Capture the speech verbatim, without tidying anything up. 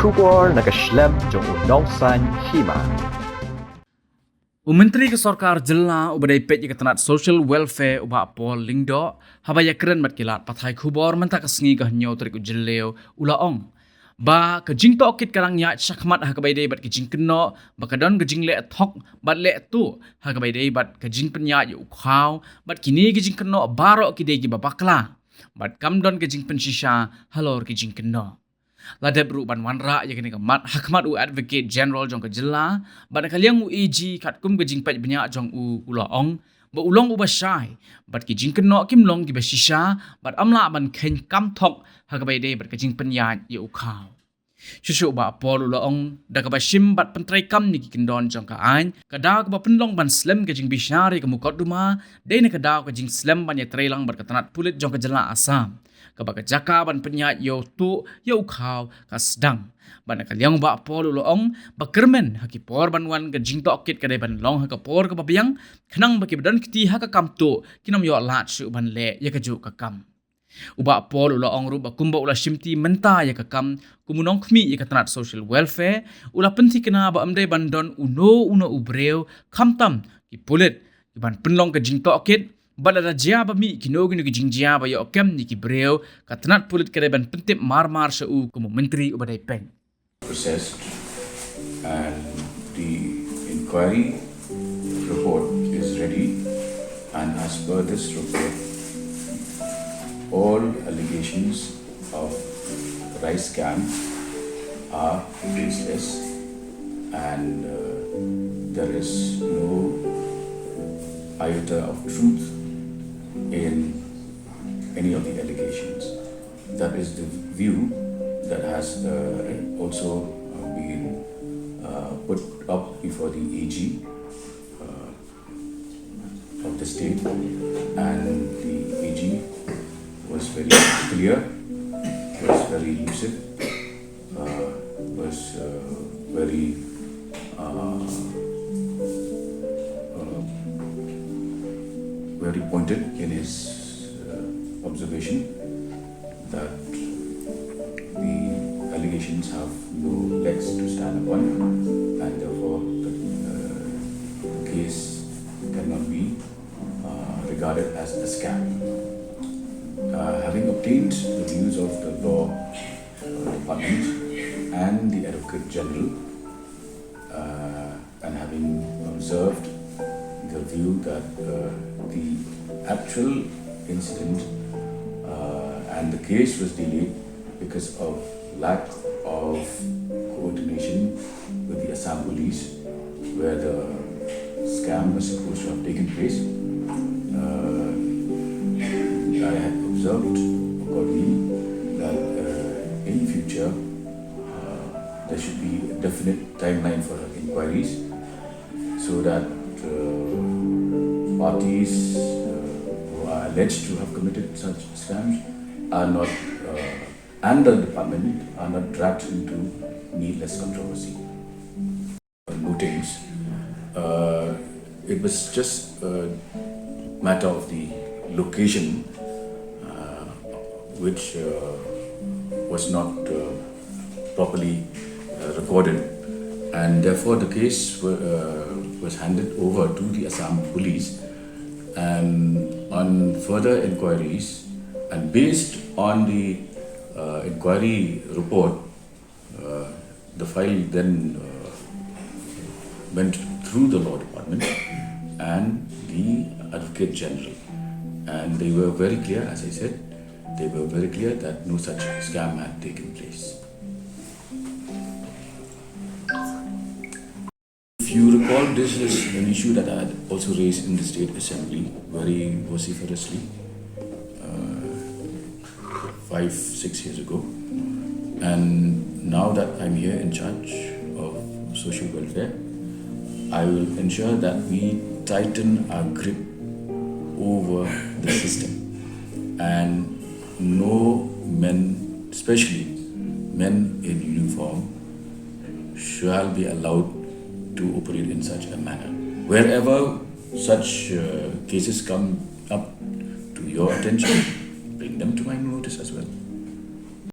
Khubor na ka shlem jong u Nongsaiñ Hima. U Myntri ka Sorkar Jylla uba dei peit ïa ka tnat Social Welfare, u Bah Paul Lyngdoh, haba ïakren bad ki lad pathai khubor mynta ka sngi ka hynñiew tarik u Jylliew, u la ong ba ka jingtohkit ka dang ïaid shakhmat ha kaba ïadei bad ka jingkynnoh ba ka don ka jingleh thok bad leh tuh ha kaba ïadei bad ka jingpynïaid ïa u khaw, bad kine ki jingkynnoh baroh ki dei kiba bakla bad kam don ka jingpynshisha halor ki jingkynnoh. La dep ruh ban wanrah ïa kane ka mat ha khmat u Advocate General jong ka jylla bad na ka liang u A G, katkum ka jingpeit bniah jong u, u la ong ba u long uba shai bad ki jingkynnoh kim long kiba shisha bad ym lah ban kheiñ kam thok ha kaba ïadei bad ka jingpynïaid ïa u khaw. Shuh shuh u Bah Paul u la ong, da kaba shim bad pyntreikam ïa ki kyndon jong ka aiñ, ka daw kaba pynlong ban slem ka jingbishar ïa ka mukotduma dei na ka daw ka jingslem ban ïatreilang bad ka tnat pulit jong ka jylla Assam, kaba ka jaka ban pynïaid ïa u tuh ïa u khaw ka sdang. Bad na ka liang u Bah Paul u la ong ba kyrmen ha ki por ban wan ka jingtohkit ka dei ban long ha ka por kaba biang, khnang ba kiba don kti ha ka kam tuh kin ym ïoh lad shuh ban leh ïa kajuh ka kam. U Bah Paul u la ong ruh ba kumba u la shimti mynta ïa ka kam kum u nongkhmih ïa ka tnat Social Welfare, u la pynthikna ba ym dei ban don uno uno u briew khamtam ki pulit kiban pynlong ka jingtohkit, bad lada jia ba mih kino kino ki jingjia ba ïoh kem ïa ki briew, ka tnat pulit ka dei ban pyntip marmar sha u kum u Myntri uba dei peit. Processed, and the inquiry report is ready, and as per this report, all allegations of rice scam are baseless, and uh, there is no iota of truth in any of the allegations. That is the view that has uh, also uh, been uh, put up before the A G uh, of the state, and the A G was very clear, was very lucid, uh, was uh, very uh, uh, very pointed in his uh, observation that the allegations have no legs to stand upon, and therefore the, uh, the case cannot be uh, regarded as a scam. Uh, having obtained the views of the law uh, department and the Advocate General, uh, and having observed the view that uh, the actual incident uh, and the case was delayed because of lack of coordination with the Assam police, where the scam was supposed to have taken place. Uh, I had observed accordingly that uh, in future uh, there should be a definite timeline for inquiries so that uh, parties uh, who are alleged to have committed such scams are not, uh, and the department are not dragged into needless controversy. Notice, uh, it was just a matter of the location, uh, which uh, was not uh, properly uh, recorded, and therefore the case wa- uh, was handed over to the Assam police. And on further inquiries, and based on the uh, inquiry report, uh, the file then uh, went through the law department and the Advocate General, and they were very clear, as I said, they were very clear that no such scam had taken place. If you recall, this is an issue that I had also raised in the State Assembly very vociferously uh, five, six years ago. And now that I'm here in charge of social welfare, I will ensure that we tighten our grip over the system, and no men, especially men in uniform, shall be allowed to operate in such a manner. Wherever such uh, cases come up to your attention, bring them to my notice as well.